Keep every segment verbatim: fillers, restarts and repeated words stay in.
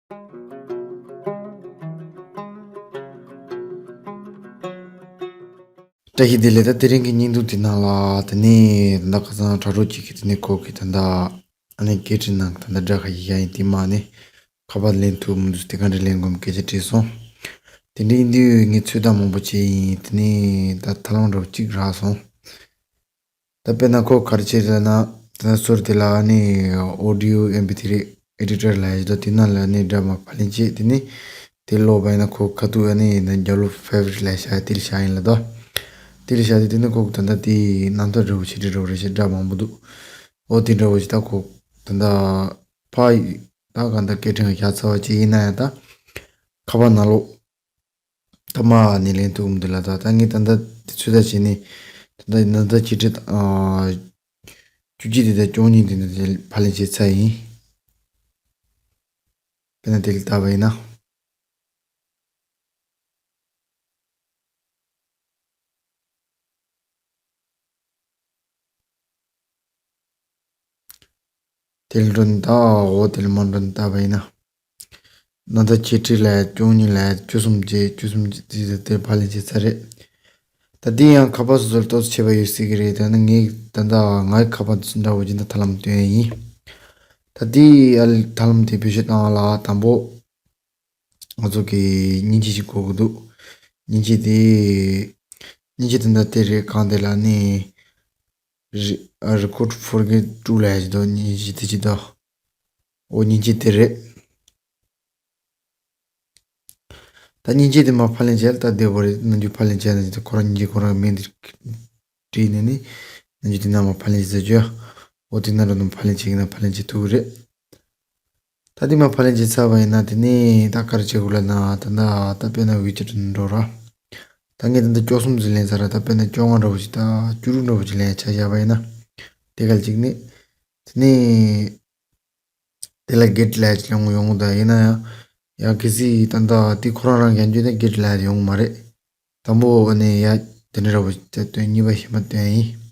བཀྲ་ཤིས་བདེ་ལེགས། ད་དེ་རིང་གི་བརྙན་ཐུང་དེ་ནང་ལ་དེ་ནས་ད་ཁ་སང་དྲ་གྲོགས་གཅིག་གིས་དེ་ནས་ཁོ་གིས་ད་ལྟ་ཨ་ནི་སྐད་འཕྲིན་ནང་ད་ལྟ་སྒྲ་ཁ་ཡིག་ཡ་ཡིན་དེ་མ་ནི་ཁ་པར་ལེན་ཐུབ་མི་འདུག་དེ་ག་འདྲ་ལེན་དགོས་སྐད་ཆ་དྲིས་སོང་། དེ་འདྲ་ཡིན་དུས་ངས་ཚོད་ལྟ་མང་པོ་བྱས་ཡིན། དེ་ནས་ད་ཐབས་ལམ་འདྲ་པོ་གཅིག་རག་སོང་། ད་དཔེར་ན་ཁོ་ག་རེ་བྱེད་ལབ་ན། ད་སོར་དེ་ལ་ཨ་ནི་audio MP three editor ལབ་ཡ་ཞིག་འདུག་དེ་ནང་ལ་ཨ་ནི་སྒྲ་མར་ཕབ་ལེན་བྱས། དེ་ནས་དེ་ཀློག་པ་ཡིན་ན་ཁོ་ཁ་ཐུག་ཨ་ནི་ད་རྒྱབ་ལོགས་favorite ལབ་ཡ་དེ་ལ་བཞག་ཡིན་ལབ་དོ། དེ་ལ་བཞག་དེ་དེ་ནས་ཁོ་ད་ལྟ་དེ་རྣམ་ཐར་འདྲ་པོ་བྱེད་འདྲ་པོ་རེད་ཤག་སྒྲ་མང་པོ་འདུག་འོ་དེ་འདྲ་པོ་ཞིག་ད་ཁོ་ད་ལྟ་ཕ་ད་གང་ལྟར་སྐད་འཕྲིན་ལ་བཞག་ཚར་བ་ཅིག་ཡིན་ན་ཡང་ད་ཁ་པར་ནང་ལོགས་ཐ་མ་ནས་ལེན་ཐུབ་མི་འདུག་ལབ་ད། ད་ངས་ད་ལྟ་དེ་ཚོད་ལྟ་བྱས་ནས་ད་ལྟ་ད་ལྟ་བཅུ་གཅིག་ཨ་བཅུ་གཅིག་དེ་དང་བཅུ་གཉིས་དེ་འདྲ་དེ་ཕབ་ལེན་བྱས་ཚར་ཡིན། དཔེར་ན་དེ་ལ་བལྟས་པ་ཡིན་ན། དེ་ལ་འགྲོ་ནས་ད་འོ་དེ་ལ་མར་འགྲོ་ནས་བལྟས་པ་ཡིན་ན། ན་ད་ཆེ་ཁྲི་ལ་བཅུ་གཉིས་ལ་བཅུ་གསུམ་བཅས་བཅུ་གསུམ་བཅས་དེ་དེ་ཕབ་ལེན་བྱས་ཚར་རེད། ད་འདི་ཡང་ཁ་པར་སོ་སོར་ཏོག་ཙམ་ཁྱད་པར་ཡོད་སྲིད་ཀྱི་རེད། ད་ནི་ངས་ད་ལྟ་ངའི་ཁ་པར་འདྲ་བོ་ཅིག་ད་ཐབས་ལམ་སྟོན་ཡ་ཡིན། ད་འདི་ཨ་ལ་ཐབས་ལམ་དེ་བེད་སྤྱོད་བཏང་བ་ལ་དང་པོ། ང་ཚོ་གི་མཉེན་ཆས་ཤིག་དགོས་ཀྱི་འདུག་མཉེན་ཆས་དེ། མཉེན་ཆས་དེ་འདྲ་དེ་རེད། གང་དེ་ལ་ནི། རི་ཨ་record forget to ལབ་ཡ་ཅིག་འདུག་མཉེན་ཆས་དེ་ཅིག་འདུག་འོ་མཉེན་ཆས་དེ་རེད། ད་མཉེན་ཆས་དེ་མར་ཕབ་ལེན་བྱས་ལ་ད་བདེ་པོ་རེད། ནམ་རྒྱུན་ཕབ་ལེན་བྱས་ནས་ཁོ་རང་མཉེན་ཆས་ཁོ་རང་མིང་དེ་བྲིས་ནས་ནི་ནམ་རྒྱུན་དེ་ནང་མར་ཕབ་ལེན་བྱས་ཟེར་རྒྱུ་ཡ། འོ་དེ་ནང་འགྲོ་ནས་ཕབ་ལེན་བྱེད་ཀྱི་ན་ཕབ་ལེན་བྱེད་ཐུབ་ཀྱི་རེད། ད་དེ་མར་ཕབ་ལེན་བྱས་ཚར་བ་ཡིན་ན་དེ་ནས་ད་ག་རེ་བྱེད་དགོས་ལབ་ན། ད་ད་ད་དཔེར་ན་ཝི་ཅེཊ་འགྲོ་ར། ད་ངས་ད་ལྟ་བཅུ་གསུམ་ཙམ་ལེན་ཚར་ར། ད་དཔེར་ན་བཅོ་ལྔ་འདྲ་པོ་ཞིག་ད་བཅུ་དྲུག་འདྲ་པོ་ཞིག་ལེན་ཆ་བཞག་པ་ཡིན་ན། དེ་ག་ལ་གཅིག་ནི། དེ་ནས་དེ་ལ་get ལབ་ཡ་ཅིག་ཡོང་ཡོང་གི་འདུག་ཡིན་ན་ཡང་ཡང་གལ་སྲིད་ད་ལྟ་དེ་ཁོ་རང་རང་རྒྱག་རྒྱུ་ན་get ལབ་ཡ་ཡོང་གི་མ་རེད། དང་པོ་ནས་ཡ་དེ་འདྲ་འདྲ་པོ་ཞིག་ད་སྟོན། གཉིས་པ་གཞན་པ་སྟོན་ཡིན།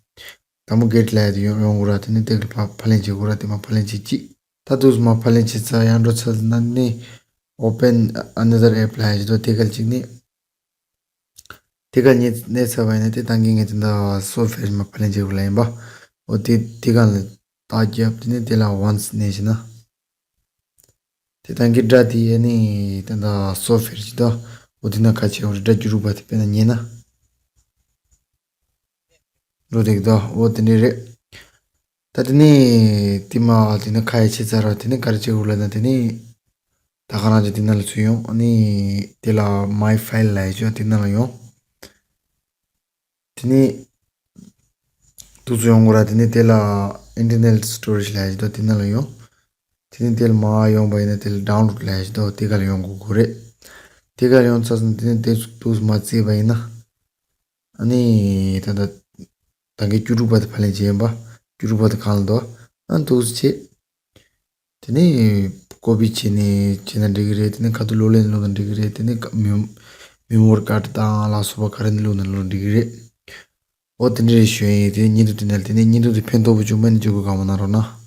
དང་པོ་get ལབ་ཡ་དེ་ཡོང་ཡོང་གི་ར། དེ་ནས་དེ་ག་ལ་ཕ་ཕབ་ལེན་བྱེད་དགོས་ར། དེ་མར་ཕབ་ལེན་བྱེད་ཅིག་ད་དུས་མར་ཕབ་ལེན་བྱེད་ཚར་ཡར་འགྲོ་ཚར་ན་ནི་open another app ལབ་ཡ་ཅིག་འདུག་དེ་ག་ལ་གཅིག་ནི། དེ་ག་ཉེ་གནས་ཚར་བ་ཡིན་ན་དེ་ད་གིན་ངས་དེ་འདྲ་software མར་ཕབ་ལེན་བྱེད་དགོས་ལབ་ཡིན་པ། འོ་དེ་དེ་ག་ལ་རྟགས་བརྒྱབ། དེ་ནས་དེ་ལ་once ནས་བྱས་ན། དེ་ད་གིན་སྒྲ་དེ་ཡ་ནི་དེ་འདྲ་software ཅིག་ད། འོ་དེ་ན་ཁ་ཕྱེ་འོ་རེ་སྒྲ་བཅུ་དྲུག་པ་དེ་དཔེར་ན་ཉན་ན། འགྲོ་བསྡད་ཀྱི་འདུག་འོ་དེ་འདྲ་རེད། ད་དེ་ནས་དེ་མ་དེ་ནས་ཁ་ཡ་ཕྱེ་ཚར་ར། དེ་ནས་ག་རེ་བྱེད་དགོས་ལབ་ན་དེ་ནས། ད་ག་རང་ཅིག་དེ་ནང་ལ་ཚུར་ཡོང་། ཨ་ནི་དེ་ལ་my file ལབ་ཡ་ཅིག་ཡོད། དེ་ནང་ལ་ཡོང་། དེ་ནས་འདུག་སེ་ཡོང་དགོས་ར། དེ་ནས་དེ་ལ་internal storage ལབ་ཡ་ཅིག་འདུག་དེ་ནང་ལ་ཡོང་། དེ་ནས་དེ་ལ་མར་ཡོང་པ་ཡིན་ན་དེ་ལ་download ལབ་ཡ་ཅིག་འདུག་དེ་ག་ལ་ཡོང་དགོས་དགོས་རེད། དེ་ག་ལ་ཡོང་ཚར་སོང་། དེ་ནས་དེ་འདུག་སེ་མར་བརྩིས་པ་ཡིན་ན། ཨ་ནི་ད་ལྟ་ད་གིན་བཅུ་དྲུག་པ་དེ་ཕབ་ལེན་བྱས་ཡིན་པ། བཅུ་དྲུག་པ་དེ་གང་ལ་འདུག་ཨ་འདུག་སེ་བྱས། དེ་ནས་copy བྱས་ནས་བྱས་ན་འགྲིག་གི་རེད། དེ་ནས་ཁ་ཐུག་གློག་ཀླད་ནས་བླུགས་ན་འགྲིག་གི་རེད། དེ་ནས་ཀ་མེ་memory card དང་ལ་སོགས་པ་ག་རེ་ནས་བླུགས་ན་བླུགས་འགྲིག་གི་རེད། འོ་དེ་འདྲ་རེད་ཞུ་ཡིན། དེ་ནས་བརྙན་ཐུང་དེ་ནས་དེ་ནས་བརྙན་ཐུང་དེ་ཕན་ཐོགས་པོ་བྱུང་མེད་ན་འཇུག་གི་དགའ་མོ་གནང་རོགས་གནང་།